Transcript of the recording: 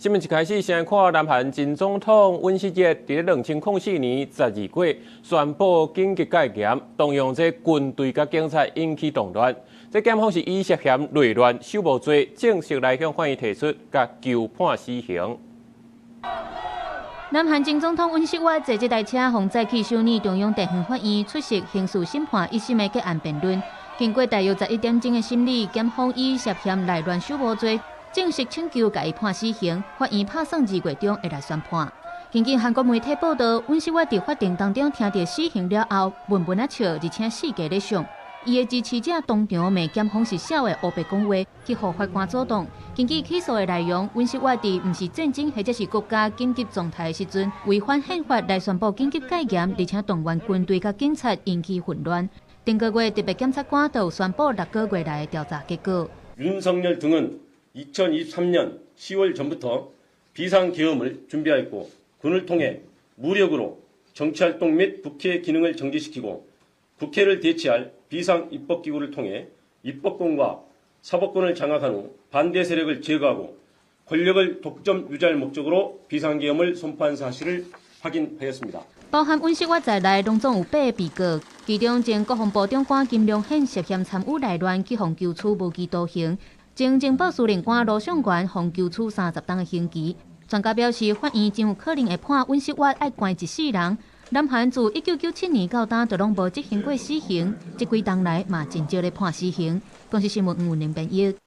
新聞一開始先看南韓前總統尹錫悅佇2004年12月宣布緊急戒嚴，動用這軍隊佮警察引起動亂。這檢方是以涉嫌內亂、首謀罪，正式來向法院提出共求判死刑。南韓前總統尹錫悅坐這台車，予載去首爾中央地方法院出席刑事審判一審的結案辯論。經過大約11點鐘的審理，檢方以涉嫌內亂首謀罪，正式請求共伊判死刑，法院拍算2月中會來宣判。根據韓國媒體報道，尹錫悅佇法庭當中聽著死刑了後，悶悶仔笑，而且四界咧想。伊的支持者當場罵檢方是痟的烏白講話，去予法官阻擋。根據起訴的內容，尹錫悅佇毋是戰爭或者是國家緊急狀態的時陣，違反憲法來宣布緊急戒嚴，而且動員軍隊佮警察引起混亂。頂個月特別檢察官就宣布6個月來的調查結果。 윤석열 등은 2023년 10월 전부터 비상계엄을 준비하였고 군을 통해 무력으로 정치활동 및 국회 기능을 정지시키고 국회를 대체할 비상입법기구를 통해 입법권과 사법권을 장악한 후 반대 세력을 제거하고 권력을 독점 유지할 목적으로 비상계엄을 선포한 사실을 확인하였습니다. 包含尹錫悅在內，攏總有八个被告，其中前國防部長官金龍顯涉嫌參與內亂，去予求處無期徒刑；前情報司令官盧尚元予求處30冬的刑期。專家表示，法院真有可能會判尹錫悅愛關一世人。南韓自1997年到今都攏無執行過死刑，這幾冬來嘛真少咧判死刑。公視新聞吳寧編譯。